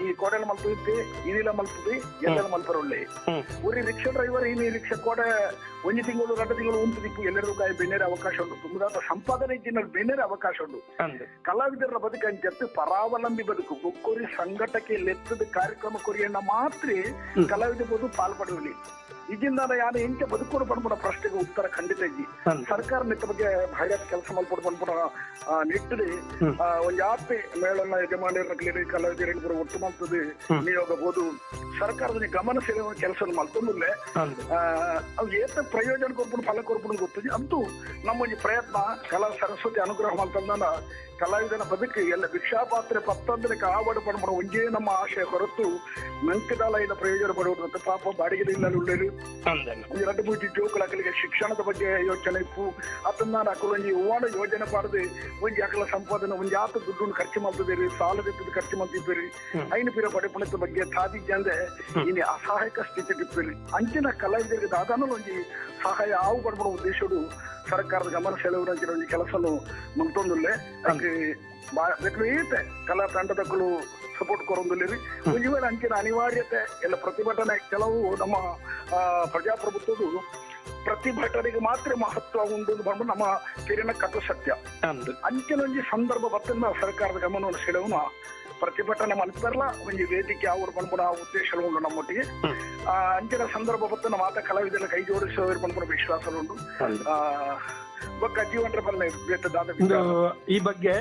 ಈ ಕೋಡೆಲ ಮಲ್ಪುತ್ತೆ ಇನಿಲ ಮಲ್ಪುದು ಎಲ್ಲ ಮಲ್ಪರೊಳ್ಳೆ. ಒಂದು ರಿಕ್ಷಾ ಡ್ರೈವರ್ ಇನಿ ರಿಕ್ಷಾ ಕೋಡೆ ಒಂದು ತಿಂಗಳು 2 ತಿಂಗಳು ಉಂಟು ದಿಕ್ಕು ಎಲ್ಲರಿಗೂ ಕಾಯಿ ಬೆನ್ನೇರ ಅವಕಾಶ ಉಂಟು ತುಂಬಾ ಸಂಪಾದನೆ ಇದ್ದಿನಲ್ಲಿ ಬೆನ್ನೇರ ಅವಕಾಶ ಉಂಟು. ಕಲಾವಿದರ ಬದುಕಂಚತ್ತು ಪರಾವಲಂಬಿ ಬದುಕು ಬೊಕ್ಕೊರಿ ಸಂಘಟಕ್ಕೆ ಲೆತ್ತದ ಕಾರ್ಯಕ್ರಮ ಕೊರಿಯನ್ನ ಮಾತ್ರ ಕಲಾವಿದ ಬೋದು ಪಾಲ್ಪಡುವಲ್ಲಿ. ಈಗಿಂದ ಯಾರು ಎಂಚ ಬದುಕೋಡು ಪನ್ಪುನ ಪ್ರಶ್ನೆಗೆ ಉತ್ತರ ಖಂಡಿತ ಇದ್ದಿ. ಸರ್ಕಾರ ನಿತ್ತ ಬಗ್ಗೆ ಭಾರಿ ಕೆಲಸ ಮಲ್ಪಡು ಪನ್ಪುನ ನಿಟ್ಟಿದೆ ಒಂಜಿ ಆಪೆ ಮೇಳನ್ನ ಯಜಮಾನರ ಕಲಾವಿದರ ಒಟ್ಟು ಮಲ್ತದೆ ನಿಯೋಗ ಬೋದು ಸರ್ಕಾರದ ಗಮನ ಸೆಳೆಯುವ ಕೆಲಸ ಮಲ್ತೊಂದಿಲ್ಲ. ಅವು ಏತ ಪ್ರಯೋಜನ ಕೊರ್ಪುಡು ಫಲ ಕೊರ್ಪುಡು ಗೊತ್ತದೆ. ಅಂತೂ ನಮ್ಮೊಂಜಿ ಪ್ರಯತ್ನ ಕಲಾ ಸರಸ್ವತಿ ಅನುಗ್ರಹ ಮಲ್ತಂದ ಕಲಾವಿದನ ಬದುಕು ಎಲ್ಲ ಭಿಕ್ಷಾಪಾತ್ರೆ ಪತ್ತಂದ್ರೆ ಕಾವಡು ಪನ್ಪುನ ಒಂಜೇ ನಮ್ಮ ಆಶಯ ಹೊರತು ನಂಕದಾಲ ಇದ ಪ್ರಯೋಜನ ಪಡುವುದು ಪಾಪ ಬಾಡಿಗೆ ಇಲ್ಲ ಉಳ್ಳೇರು 2 3 ಜೋಕುಲ ಅಕಲಿಗೆ ಶಿಕ್ಷಣದ ಬಗ್ಗೆ ಯೋಚನೆ ಇಪ್ಪು ಅದನ್ನ ಅಕಲೊಂಜಿ ಹೂವಾಡ ಯೋಜನೆ ಪಾಡದೆ ಒಂಜಿ ಅಕಲ ಸಂಪಾದನೆ ಒಂಜಿ ಆತ ದುಡ್ಡು ಖರ್ಚು ಮಾಡ್ತಿದ್ದೀರಿ ಸಾಲದ ಖರ್ಚು ಮಾಡ್ತಿದ್ದೀರಿ ಐನು ಪಿರ ಪಡೆಪಣದ ಬಗ್ಗೆ ಸಾಧಿದ್ದೆ ಇನ್ನು ಅಸಹಾಯಕ ಸ್ಥಿತಿ ಇಪ್ಪಿರಿ. ಅಂಚಿನ ಕಲಾವಿದರಿಗೆ ದಾದಾನು ಒಂಜಿ ಸಹಾಯ ಆವು ಪಡ್ಬೋ ಉದ್ದೇಶಡು ಸರ್ಕಾರದ ಗಮನ ಸೆಳೆಯುವ ಒಂಜಿ ಕೆಲಸನು ಮಲ್ತೊಂದುಲ್ಲೆ. ಅದಕ್ಕೆ ಕಲಾ ತಂಡದಕ್ಕಲು ಸಪೋರ್ಟ್ ಕೊರೊಂದುಲ್ಲೆರ್. ಒಂಜಿ ವೇಳೆ ಅಂಚಿನ ಅನಿವಾರ್ಯತೆ ಎಲ್ಲ ಪ್ರತಿಭಟನೆ ಕೆಲವು ನಮ್ಮ ಪ್ರಜಾಪ್ರಭುತ್ವದ ಪ್ರತಿಭಟನೆಗೆ ಮಾತ್ರ ಮಹತ್ವ ಉಂಟು ಬಂದು ನಮ್ಮ ಪಿರಿನ ಕಟು ಸತ್ಯ. ಅಂಚಿನೊಂಜಿ ಸಂದರ್ಭ ಬತ್ತನ್ನ ಸರ್ಕಾರದ ಗಮನವನ್ನು ಸೆಳೆಯುವ ಪ್ರತಿಭಟನೆ ಮಲ್ಪೆರ್ಲ ಒಂಜಿ ವೇದಿಕೆ ಅವರು ಪನ್ಪುನ ಉದ್ದೇಶ ಉಂಡು ನಮ್ಮೊಟ್ಟಿಗೆ. ಅಂಚಿನ ಸಂದರ್ಭ ಬತ್ತನ ಮಾತ ಕಲಾವಿದರ ಕೈ ಜೋಡಿಸುವ ಪನ್ಪುನ ವಿಶ್ವಾಸ ಉಂಡು. ಬೊಕ್ಕ ಜೀವನ ಈ ಬಗ್ಗೆ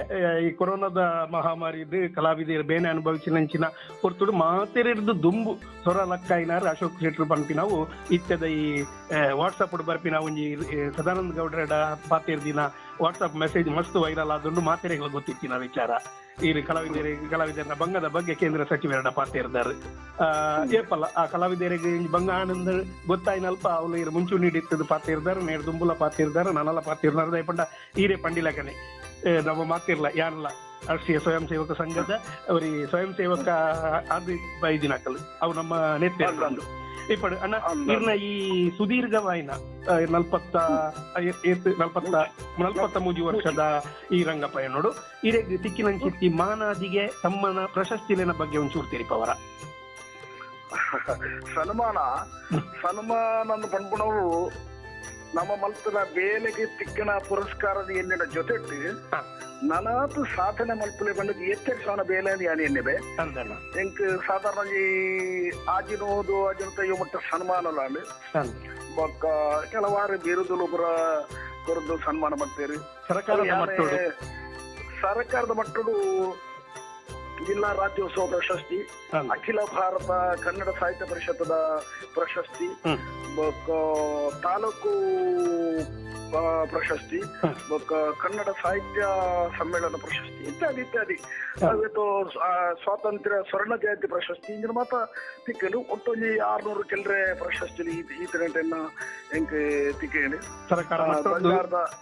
ಈ ಕೊರೋನಾದ ಮಹಾಮಾರಿ ಕಲಾವಿದರ ಬೇನೆ ಅನುಭವಿಸಿನಂಚಿನ ಹೊರ್ತುಡು ಮಾತೆರೆರ್ದು ದುಂಬು ಸೊರ ಲಕ್ಕಾಯಿನಾರ್ ಅಶೋಕ್ ಶೆಟ್ರು ಪನ್ಪಿನವು ಇತ್ಯದ ಈ ವಾಟ್ಸಪ್ ಬರ್ಪಿನ ಒಂಜಿ ಸದಾನಂದ ಗೌಡರ ಪಾತೆರ್ದಿನ ವಾಟ್ಸಪ್ ಮೆಸೇಜ್ ಮಸ್ತ್ ವೈರಲ್ ಆದುಂಡು, ಮಾತೆರೆಗಳ ಗೊತ್ತಿತ್ತಿನ ವಿಚಾರ. ಈ ಕಲಾವಿದರ ಬಂಗದ ಬಗ್ಗೆ ಕೇಂದ್ರ ಸಚಿವರ ಪಾತೆರ್ದಾರ್. ಏಪಲ್ಲ ಆ ಕಲಾವಿದರಿಗೆ ಬಂಗ ಆನಂದ ಗೊತ್ತಾಯಿನಲ್ಪ ಅವಳು ಇರು ಮುಂಚೂಣಿ ಇತ್ತದ ಪಾತೆರ್ದಾರ, ನೇರ್ ದುಂಬುಲ ಪಾತೆರ್ದಾರ, ನಾನಲ್ಲ ಪಾತೆರ್ದಾರ. ದಯಪಂಡ ಈರೇ ಪಂಡಿಲಕನೆ ನಮ್ಮ ಮಾತಿರ್ಲ ಯಾನಲ್ಲ ರಾಷ್ಟ್ರೀಯ ಸ್ವಯಂ ಸೇವಕ ಸಂಘದ ಅವರಿ ಸ್ವಯಂ ಸೇವಕ ಅದು ಬೈದಿನಕಲ್ ಅವು ನಮ್ಮ ನೇತೆ ಇಪ್ಪಡು ಅಣ್ಣ. ಇರ್ನ ಈ ಸುದೀರ್ಘವಾಯಿನ 43 ವರ್ಷದ ಈ ರಂಗಪಯಣೋಡು ಇರೆಗ್ ತಿಕ್ಕಿನಂಚಿತ್ತಿ ಮಾನಾದಿಗೆ ತಮ್ಮನ ಪ್ರಶಸ್ತಿಲಿನ ಬಗ್ಗೆ ಒಂಚೂರು ತಿರಿಪವರ. ಸನ್ಮಾನ ಸನ್ಮಾನ ಪನ್ಪುನವು ನಮ್ಮ ಮಲ್ತದ ಬೇಲೆಗೆ ತಿಕ್ಕನ ಪುರಸ್ಕಾರದ ಎನ್ನಿನ ಜೊತೆಟ್ಟು ನನಾತು ಸಾಧನೆ ಮಲ್ಪುಲೆ ಬಂದದ್ದು ಎಚ್ಚರಿಸೋಣ ಬೇಲೆ ಯಾನ್ ಎನ್ನಿವೆ. ಎಂಕ್ ಸಾಧಾರಣ ಆಜಿನೋದು ಅಜಿನ ಮಟ್ಟ ಸನ್ಮಾನಲಾಂಡ್ ಬೊಕ್ಕ ಕೆಲವಾರು ಬಿರುದುಲು ಪುರ ಕೊರದು ಸನ್ಮಾನ ಮಾಡ್ತೇರಿ. ಸರ್ಕಾರದ ಮಟ್ಟಡು ಜಿಲ್ಲಾ ರಾಜ್ಯೋತ್ಸವ ಪ್ರಶಸ್ತಿ, ಅಖಿಲ ಭಾರತ ಕನ್ನಡ ಸಾಹಿತ್ಯ ಪರಿಷತ್ತದ ಪ್ರಶಸ್ತಿ, ತಾಲೂಕು ಪ್ರಶಸ್ತಿ, ಕನ್ನಡ ಸಾಹಿತ್ಯ ಸಮ್ಮೇಳನ ಪ್ರಶಸ್ತಿ ಇತ್ಯಾದಿ ಇತ್ಯಾದಿ. ಸ್ವಾತಂತ್ರ್ಯ ಸ್ವರ್ಣ ಜಯಂತಿ ಪ್ರಶಸ್ತಿ ಇಂಜಿನ ಮಾತ ತಿಕ್ಕಲು ಒಟ್ಟೊಂಜಿ 600 ಚಿಲ್ಲರೆ ಪ್ರಶಸ್ತಿ ಈತನೆನ್ನ ಎಂಕ್ ತಿಕ್ಕೇನು.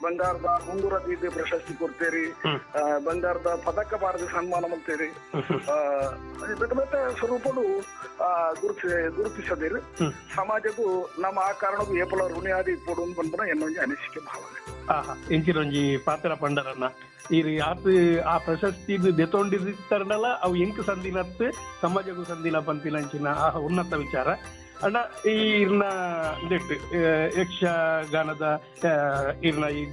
ಬಂಗಾರದ ಉಂಗುರ ದೀಪ ಪ್ರಶಸ್ತಿ ಕೊಡ್ತೇರಿ, ಬಂಗಾರದ ಪದಕ ಭಾರತ ಸನ್ಮಾನ ಮಾಡ್ತೇರಿ. ಬೇತೆ ಬೇತೆ ಸ್ವರೂಪಡು ಗುರುತಿಸದೇರಿ. ಸಮಾಜಕ್ಕೂ ನಮ್ಮ ಆ ಕಾರಣಕ್ಕೂ ಏಪಲ ಋಣಿಯಾದಿ ಪೋಡು ಪನ್ಪುನ ಎನ್ನೊಂಜಿ ಅನಿಸಿಕೆ ಭಾವನೆ. ಇಂಚಿನೊಂಜಿ ಪಾತ್ರ ಪಂಡರನ್ನ ಈ ಆತ್ ಆ ಪ್ರಶಸ್ತಿ ದೆತೊಂಡಿರ್ತಾರಲ್ಲ ಅವು ಎಂಕ್ ಸಂದಿನತ್ ಸಮಾಜಕ್ಕೂ ಸಂದಿನ ಪಂಪಿನಂಚಿನ ಆ ಉನ್ನತ ವಿಚಾರ. ಅಣ್ಣ ಈ ಇರ್ನ ನೆಟ್ ಯಕ್ಷಗಾನದ ಇರ್ನ ಈ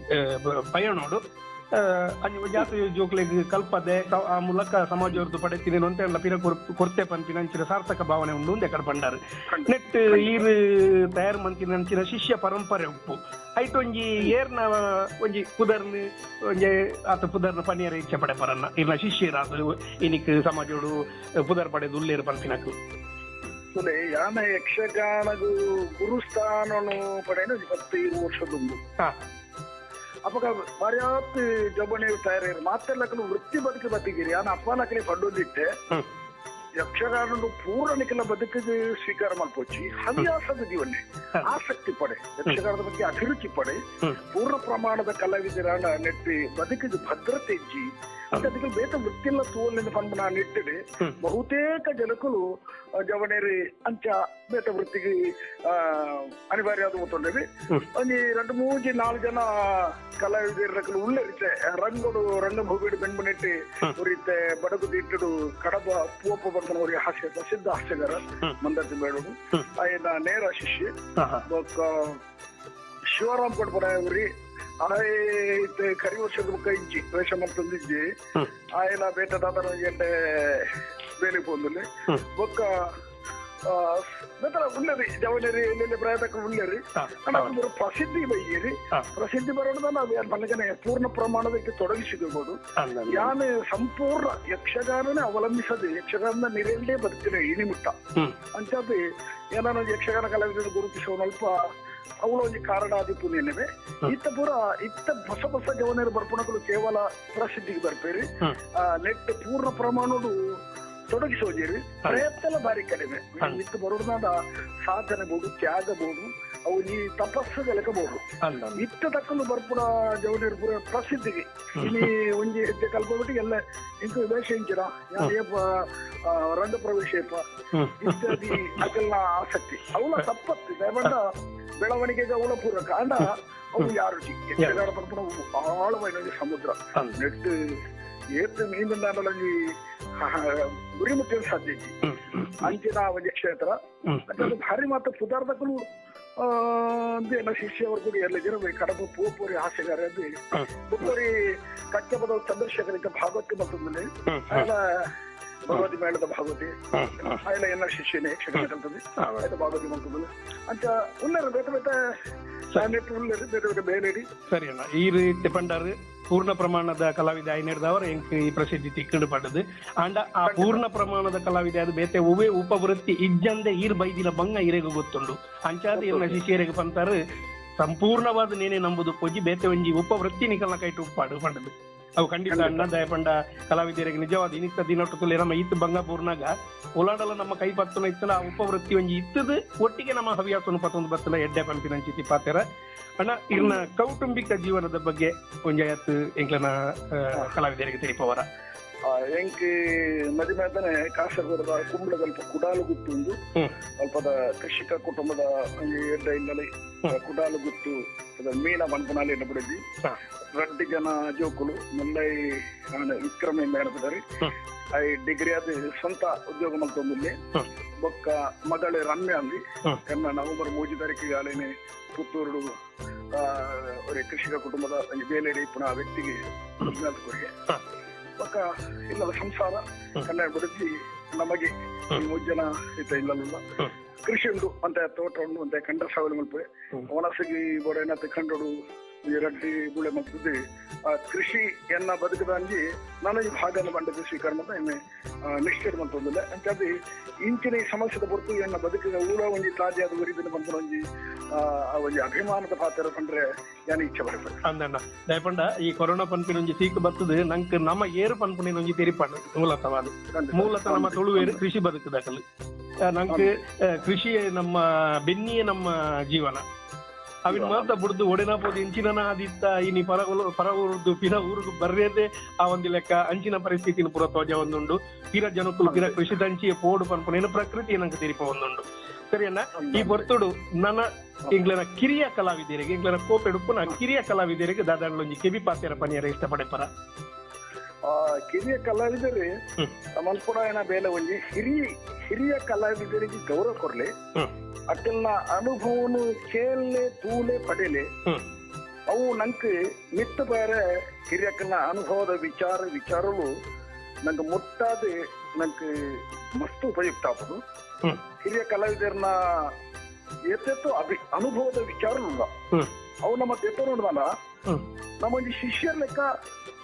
ಪಯಣೋಡು ಜಾತಿ ಜೋಕ್ಲೆಗ್ ಕಲ್ಪದೆ ಆ ಮೂಲಕ ಸಮಾಜವ್ರದ್ದು ಪಡೆತೀನಿ ಅಂತ ಪಿರ ಕೊರ್ತೆ ಪನ್ಪಿನ ಅಂಚಿನ ಸಾರ್ಥಕ ಭಾವನೆ ಉಂಡು ಒಂದು ಎಕಡೆ ಪಂಡಾರು. ನೆಟ್ ಈರ್ ತಯಾರು ಮಂತಿನ ಅಂಚಿನ ಶಿಷ್ಯ ಪರಂಪರೆ ಉಪ್ಪು ಐಟೊಂಜಿ ಏರ್ನ ಒಂಜಿ ಪುದರ್ನ ಒಂಜಿ ಆತ ಪುದರ್ನ ಪನಿಯರ ಇಚ್ಛೆ ಪಡೆ ಪರನ್ನ ಇರ್ನ ಶಿಷ್ಯರಾದ ಇನಿಕ್ ಸಮಾಜೋಡು ಪುದರ್ ಪಡೆದು ಉಲ್ಲೇರು ಪನ್ಪಿನಕು. ಯಾನ ಯಕ್ಷಗಾನಗು ಗುರುಸ್ಥಾನನು ಪಡೆಯನು 25 ವರ್ಷದುಂಬು. ಅಪಗ ಮರ್ಯಾತ್ ಜಬಣಿ ತಯಾರಿ ಮಾತೆಲ್ಲಕಲು ವೃತ್ತಿ ಬದುಕು ಬದುಕಿರಿ. ಯಾನ ಅಪ್ಪನಕಲಿ ಪಂಡೊಂದಿಟ್ಟೆ ಯಕ್ಷಗಾನ ಪೂರ್ಣ ನಿಖಲ ಬದುಕಿಗೆ ಸ್ವೀಕಾರ ಮಲ್ಪೊಚ್ಚಿ ಹವ್ಯಾಸದ ಜೀವನ ಆಸಕ್ತಿ ಪಡೆ, ಯಕ್ಷಗಾನದ ಬಗ್ಗೆ ಅಭಿರುಚಿ ಪಡೆ, ಪೂರ್ಣ ಪ್ರಮಾಣದ ಕಲಾವಿದರಾನ ನೆಟ್ಟಿ ಬದುಕಿಗೆ ಭದ್ರತೆ ಇಜ್ಜಿ ಅದಕ್ಕೆ ಬೇತ ವೃತ್ತಿಲ್ಲ ತೋಲಿನ ಪನ್ಪುನ ನೆಟ್ಟಿಡೆ ಬಹುತೇಕ ಜನಕಲು ಜವನೇರಿ ಅಂಚ ಬೇತ ವೃತ್ತಿಗೆ ಅನಿವಾರ್ಯ ಆದ. ಒಂಜಿ 2 3 4 ಜನ ಕಲಾವಿದರಕಲು ಉಲ್ಲೇರಿತೆ ರಂಗೋಡು ರಂಗಭೂಮಿಡು ಬೆಂಬನೆಟ್ಟಿ ಉರಿತೆ ಬಡಗು ದಿಟ್ಟಡು ಕಡಬ ಪೂವಪ್ಪ ಬಂದನ ಉರಿ ಹಾಸ್ಯ ಪ್ರಸಿದ್ಧ ಹಾಸ್ಯಗಾರ ಮಂದತಿ ಬೇಡೋಡು ಆಯನ ನೇರ ಶಿಷ್ಯ. ಬೊಕ್ಕ ಶಿವರಾಮ್ ಕೊಡ್ಪಡ ಉರಿ ಆಯ್ತು ಕರಿ ವರ್ಷದ ಬುಕ್ಕ ಇಜ್ಜಿ ವೇಷ ಮಲ್ತೊಂದಿಜ್ಜಿ ಆಯನ ಬೇಟ ದಾದನ ಎಂಟೆ ಬೇಲೆ ಪೋಂದುಲ್ಲೆ. ಬೊಕ್ಕ ಉಳ್ಳರಿ ಜವನೇರಿ ಎಲ್ಲೆಲ್ಲಿ ಪ್ರಾಯದಕ್ಕೆ ಉಳ್ಳರಿ ಪ್ರಸಿದ್ಧಿ ಬೈಯೇರಿ ಪ್ರಸಿದ್ಧಿ ಬರೋಣ ನಾವು ಮನಗನೆ ಪೂರ್ಣ ಪ್ರಮಾಣದಕ್ಕೆ ತೊಡಗಿಸಿಕೊಳ್ಬೋದು. ಯಾನು ಸಂಪೂರ್ಣ ಯಕ್ಷಗಾನನೇ ಅವಲಂಬಿಸದೆ ಯಕ್ಷಗಾನದ ನಿರೆಯಲ್ಲೇ ಬದುಕಿನ ಇನಿಮುಟ್ಟ ಅಂಚಾದ ಏನಾನ ಯಕ್ಷಗಾನ ಕಲಾವಿದರು ಗುರುತಿಸುವ ಅಲ್ಪ ಅವಳ ಒಂಜಿ ಕಾರಣ ಆದಿಪ್ಪು ನೆನವೆ. ಇತ್ತ ಪೂರ ಇತ್ತ ಹೊಸ ಹೊಸ ಜವನೇರು ಬರ್ಪುಣಗಳು ಕೇವಲ ಪ್ರಸಿದ್ಧಿಗೆ ಬರ್ಪೇರಿ ನೆಟ್ ಪೂರ್ಣ ಪ್ರಮಾಣಡು ತೊಡಗಿಸೋಜಿರಿ ಪ್ರಯತ್ನ ಬಾರಿ ಕಡಿಮೆ. ಇತ್ತು ಬರೋದ್ನಾದ ಸಾಧನೆ ಬೋದು, ತ್ಯಾಗ ಬೋದು, ಅವು ಈ ತಪಸ್ಸು ಗೆಲಕಬಹುದು. ಇತ್ತ ತಕ್ಕಲು ಬರ್ಪುಣ ಜವನೇರು ಪೂರ ಪ್ರಸಿದ್ಧಿಗೆ ಇಲ್ಲಿ ಒಂಜಿ ಹೆಜ್ಜೆ ಕಲ್ಪಬಿಟ್ಟು ಎಲ್ಲ ಇಂಕು ವೇಷ ಇಂಚಿನ ರಂಗ ಪ್ರವೇಶ ಇತ್ಯಾದಿ ಅಕಲ್ನ ಆಸಕ್ತಿ ಅವಳ ತಪ್ಪತ್ತಿ ದಯಮಂಡ ಬೆಳವಣಿಗೆಗೆ ಅವಳ ಪೂರಕ ಅಂಡ ಅವು ಯಾರು ಯಕ್ಷಗಾನ ಪರ್ಪುಣ ಆಳವಾದ ಸಮುದ್ರ ನೆಟ್ಟು ಏತ್ ಮೀನುಂದಾಂಡಲಂಜಿ ಗುರಿ ಮುಟ್ಟಲು ಸಾಧ್ಯ ಇಜ್ಜಿ ಅಂಚಿನ ಒಂಜಿ ಕ್ಷೇತ್ರ ಅದು ಭಾರಿ ಮಾತ್ರ ಪುದಾರ್ದಕಲು ಅಂದೇನ ಶಿಷ್ಯವರ್ಗು ಎಲ್ಲ ಜನ ಕಡಬ ಪೋಪೋರಿ ಹಾಸ್ಯಗಾರ ಅದು ಪುಪ್ಪೋರಿ ಕಚ್ಚಬದ ಚಂದ್ರಶೇಖರ್ ಇದ್ದ ಭಾಗವತಿ ಮತ್ತೊಂದಲ್ಲಿ ಆಯ್ಲ ಭಗವತಿ ಮೇಳದ ಭಾಗವತಿ ಆಯ್ಲ ಎಲ್ಲ ಶಿಷ್ಯನೇ ಯಕ್ಷಗಾನ ಕಲ್ತದೆ ಆಯ್ತು ಭಾಗವತಿ ಮತ್ತೊಂದು ಅಂತ ಉಳ್ಳರು ಬೇತೆ ಬೇತೆ ಉಳ್ಳರು ಬೇತೆ ಬೇತೆ ಬೇಲೇಡಿ. ಸರಿ ಅಣ್ಣ, ಈ ರೀತಿ ಪಂಡಾರು ಪೂರ್ಣ ಪ್ರಮಾಣದ ಕಲಾವಿದ ಆಯ್ನೇರ್ದವರು ಎಂಕ್ ಈ ಪ್ರಸಿದ್ಧಿ ತಿಕ್ಕಂಡು ಪಡದು ಅಂಡ ಆ ಪೂರ್ಣ ಪ್ರಮಾಣದ ಕಲಾವಿದ ಅದು ಬೇತೆ ಉವೆ ಉಪವೃತ್ತಿ ಇಜ್ಜಂದೆ ಈರ್ ಬೈದಿನ ಬಂಗ ಇರೆಗು ಗೊತ್ತುಂಡು ಅಂಚಾದ ಇರ್ನ ಶಿಷ್ಯರಿಗೆ ಪಂತಾರು ಸಂಪೂರ್ಣವಾದ ನೇನೆ ನಂಬುದು ಪೊಜಿ ಬೇತೆ ಒಂಜಿ ಉಪವೃತ್ತಿ ನಿಕಲ್ನ ಕೈಟು ಉಪ್ಪಾಡು ಪಂಡದು ಅವು ಖಂಡಿತ ಅಣ್ಣ ದಯಪಂಡ ಕಲಾವಿದರಿಗೆ ನಿಜವಾದ ಇನಿತ್ತ ದಿನೊಟ್ಟು ನಮ್ಮ ಇತ್ತು ಬಂಗ ಪೂರ್ಣಾಗ ಉಲಾಡಲ ನಮ್ಮ ಕೈ ಪತ್ತನ ಇತ್ತಲ ಆ ಉಪವೃತ್ತಿ ಒಂಜಿ ಇತ್ತದು ಒಟ್ಟಿಗೆ ನಮ್ಮ ಹವ್ಯಾಸನು ಪತ್ತೊಂದು ಬತ್ತಲ ಎಡ್ಡೆ ಪಂಪಿನಂಚಿತಿ ಪಾತೆರ. ಅಣ್ಣ, ಇರ್ನ ಕೌಟುಂಬಿಕ ಜೀವನದ ಬಗ್ಗೆ ಒಂಜಾಯತ್ ಎಂಕ್ಲನ ಕಲಾವಿದರಿಗೆ ತಿಳಿಪವರ? ಎಂಕ್ ಮದಿಮೆ ಕಾಸರಗೋಡದ ಕುಂಬಳದಲ್ಪ ಕುಡಾಲು ಗುತ್ತು ಉಂದು ಅಲ್ಪದ ಕೃಷಿಕ ಕುಟುಂಬದ ಎಡ್ಡೆ ಹಿನ್ನೆಲೆ ಕುಡಾಲು ಗುತ್ತು ಮೀನ ಪನ್ಪುನಾಲಿ ಎಡ್ಡೆ ಪಡೆದಿ ರಡ್ಡು ಜನ ಜೋಕುಲು ಮುಲ್ಲೈ ವಿಕ್ರಮ ಮೇಡಪದಾರಿ I degree ಅದು ಸ್ವಂತ ಉದ್ಯೋಗ ಮಲ್ತೊಂದುಲ್ಲೆ ಬೊಕ್ಕ ಮಗಳು ರಮ್ಯ ಅಂದಿ ಕನ್ನ ನವೆಂಬರ್ 3 ತಾರೀಕಿಗೆ ಆಲೇನೆ ಪುತ್ತೂರು ஒரு ಕೃಷಿಕ ಕುಟುಂಬದ ಬೇಲೇರಿ ಪುನಃ ವ್ಯಕ್ತಿಗೆ ಬೊಕ್ಕ ಇಲ್ಲದ ಸಂಸಾರ ಕನ್ನಡ ಬಿಡಿಸಿ ನಮಗೆ ಮೂರು ಜನ ಇತ್ತ ಇಲ್ಲಲ್ಲ ಕೃಷಿ ಉಂಟು ಅಂತ ತೋಟ ಉಂಟು ಅಂತ ಕಂಡ ಸಾವಲು ಮಲ್ಪೆ ಒಣಸಿಗೆ ಬೋಡೇನತ್ತೆ ಕಂಡೋಡು ರಡ್ಡಿ ಬುಳೆ ಮಲ್ತದ್ದು ಆ ಕೃಷಿ ಎನ್ನ ಬದುಕದ ಅಂಜಿ ನಾನು ಈ ಭಾಗನ ಬಂಡದ ಸ್ವೀಕಾರ ಮತ್ತೆ ಎಮ್ಮೆ ನಿಷ್ಠೆ ಮಂತೊಂದಿಲ್ಲ ಅಂಚಾದ ಇಂಚಿನ ಈ ಸಮಸ್ಯೆದ ಹೊರತು ಎನ್ನ ಬದುಕಿನ ಊರ ಒಂಜಿ ತಾಜಾದ ಉರಿದಿನ ಬಂದ ಒಂಜಿ ಒಂಜಿ ಅಭಿಮಾನದ ಪಾತ್ರ ಪಂಡ್ರೆ ಯಾನ್ ಇಚ್ಛೆ ಬರ್ತದೆ ಅಂದಣ್ಣ. ದಯಪಂಡ ಈ ಕೊರೋನಾ ಪನ್ಪಿನ ಒಂಜಿ ಸೀಕ್ ಬರ್ತದೆ ನಂಗೆ ನಮ್ಮ ಏರು ಪನ್ಪುಣಿನ ಒಂಜಿ ತೆರಿಪಾಡು ಮೂಲತವಾದ ಮೂಲತಃ ನಮ್ಮ ತುಳುವೇರು ಕೃಷಿ ಬದುಕದಕಲು ನಂಗೆ ಕೃಷಿಯೇ ನಮ್ಮ ಬೆನ್ನಿಯೇ ನಮ್ಮ ಜೀವನ. ಅವಿನ ಮಾತ ಬುಡ್ದು ಒಡೆನ ಪೋದು ಇಂಚಿನ ಆದಿತ್ತ ಇನಿ ಪರ ಪರ ಊರುದು ಪಿರ ಊರುಗು ಬರ್ರೇದೆ ಆ ಒಂದು ಲೆಕ್ಕ ಅಂಚಿನ ಪರಿಸ್ಥಿತಿನ ಪೂರ ತೋಜ ಒಂದುಂಡು ಪಿರ ಜನಕುಲು ಪಿರ ಕೃಷಿ ದಂಚಿಯ ಪೋಡು ಪನ್ಪುನೇನು ಪ್ರಕೃತಿ ನಂಗೆ ತೆರಿಪ ಒಂದುಂಡು. ಸರಿ ಅಣ್ಣ, ಈ ಬರ್ತುಡು ನನ್ನ ಎಂಗ್ಲನ ಕಿರಿಯ ಕಲಾವಿದರಿಗೆ ಎಂಗ್ಲನ ಕೋಪೆಡುಪ್ಪುನ ಕಿರಿಯ ಕಲಾವಿದರಿಗೆ ದಾದಾಂಡ್ಲೊಂಜಿ ಕೆಬಿ ಪಾತೆರ ಪನಿಯರ ಇಷ್ಟಪಡೆಪರ? ಕಿರಿಯ ಕಲಾವಿದರೆ ಮಲ್ಪುಡ ಏನ ಬೇಲೆ ಒಂಜಿ ಹಿರಿಯ ಕಲಾವಿದರಿಗೆ ಗೌರವ ಕೊರ್ಲೆ, ಅಕ್ಕಲ್ನ ಅನುಭವನು ಕೇಳ್ಲೆ ತೂಲೆ ಪಡೆಲೆ. ಅವು ನಂಗೆ ಮಿತ್ತ ಬೇರೆ ಹಿರಿಯಕ್ಕಲ್ನ ಅನುಭವದ ವಿಚಾರಗಳು ನಂಗೆ ಮುಟ್ಟಾದ ನಂಗೆ ಮಸ್ತ್ ಉಪಯುಕ್ತ ಆಗ್ಬೋದು. ಹಿರಿಯ ಕಲಾವಿದರನ್ನ ಎತ್ತೆತ್ತು ಅನುಭವದ ವಿಚಾರಗಳು ಅವು ನಮ್ಮ ತೆತ್ತ ನೋಡ್ದಲ್ಲ ನಮ್ಮೊಂಜಿ ಶಿಷ್ಯರ ಲೆಕ್ಕ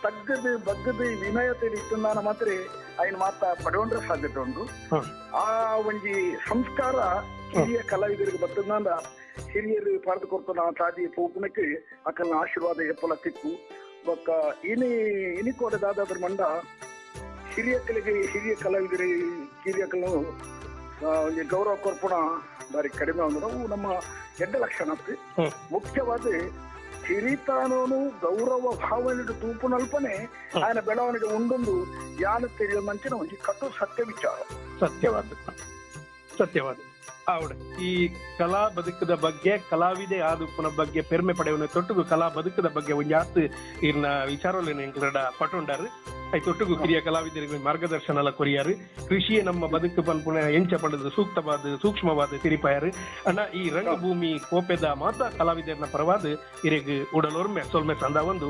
ತಗ್ಗದೆ ಬಗ್ಗದೆ ವಿನಯತೆ ಇತ್ತು ಮಾತ್ರ ఆయన ಮಾತ ಪಡೆಯೊಂಡ್ರೆ ಸಾಧ್ಯತೆ ಉಂಟು. ಆ ಒಂಜಿ ಸಂಸ್ಕಾರ ಹಿರಿಯ ಕಲಾವಿದರಿಗೆ ಬರ್ತದ. ಹಿರಿಯರು ಪಡೆದು ಕೊಡ್ತಾನ ತಾದಿ ಪೋಪುನಕ್ಕೆ ಅಕಲ್ನ ಆಶೀರ್ವಾದ ಎಪ್ಪಲ ತಿಕ್ಕು ಬೊಕ್ಕ ಇನಿ ಇನಿ ಕೋಡದಾದ್ರ ಮಂಡ ಹಿರಿಯ ಕಲೆಗೆ ಹಿರಿಯ ಕಲಾವಿದರಿ ಹಿರಿಯ ಕಲು ಒಂಜಿ ಗೌರವ ಕೊರ್ಪುಣ ಬಾರಿ ಕಡಿಮೆ ಅಂದ್ರೆ ಅವು ನಮ್ಮ ಎಡ್ಡ ಲಕ್ಷಣ. ಮುಖ್ಯವಾದ ಹಿರಿತಾನೋನು ಗೌರವ ಭಾವನೆ ತೂಪುನಲ್ಪನೆ ఆయన ಬೆಳವಣಿಗೆ ಉಂಡೊಂದು ಯಾನ ತಿಳಿಯ ಮಂಚಿನ ಒಂಜಿ ಕಟು ಸತ್ಯ ವಿಚಾರ. ಸತ್ಯವಾದ ಸತ್ಯವಾದ ಆವಡ ಈ ಕಲಾ ಬದುಕದ ಬಗ್ಗೆ ಕಲಾವಿದೆ ಆದುಪ್ಪನ ಬಗ್ಗೆ ಪೆರ್ಮೆ ಪಡೆಯುವ ತೊಟ್ಟುಗು ಕಲಾ ಬದುಕದ ಬಗ್ಗೆ ಒಂಜಾತ್ ಇರ್ನ ವಿಚಾರಲೇನು ಎಂಕ್ಲಡ ಪಟೊಂಡಾರು. I ತೊಟ್ಟುಗು ಕಿರಿಯ ಕಲಾವಿದರಿಗೆ ಮಾರ್ಗದರ್ಶನ ಎಲ್ಲ ಕೊರಿಯಾರು. ಕೃಷಿಯೇ ನಮ್ಮ ಬದುಕು ಪನ್ಪುಣ ಎಂಚ ಪಡೆದು ಸೂಕ್ತವಾದ ಸೂಕ್ಷ್ಮವಾದ ತಿರಿಪಾಯರು. ಅಣ್ಣ, ಈ ರಂಗಭೂಮಿ ಕೋಪೆದ ಮಾತ ಕಲಾವಿದರನ್ನ ಪರವಾದ ಇರೆಗ್ ಉಡಲೊರ್ಮೆ ಸೊಲ್ಮೆ ಸಂದ ಒಂದು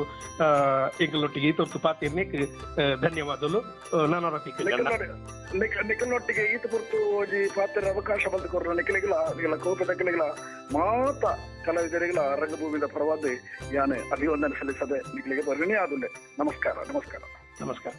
ಎಂಕಲೊಟ್ಟಿಗೆ ತೊಟ್ಟು ಪಾತಿರ್ನೇಕ್ ಧನ್ಯವಾದಗಳು. ನಾನು ನಿಖಲ್ನೊಟ್ಟಿಗೆ ಈತ ಪುರ್ತು ಒಂಜಿ ಪಾತ್ರ ಅವಕಾಶ ಬಂದು ಕೊರ್ರ ನಿಖಲಿಗಿಲ ನಿಖಲ ಕೋಪದ ಕೆಳಗಿಲ ಮಾತ ಕಲಾವಿದರಿಗಳ ರಂಗಭೂಮಿದ ಪರವಾದ ಯಾನೆ ಅಭಿವಂದನೆ ಸಲ್ಲಿಸದೆ ನಿಖಲಿಗೆ ಬರ್ಗಣಿ ಆದುಂಡೆ. ನಮಸ್ಕಾರ ನಮಸ್ಕಾರ ನಮಸ್ಕಾರ.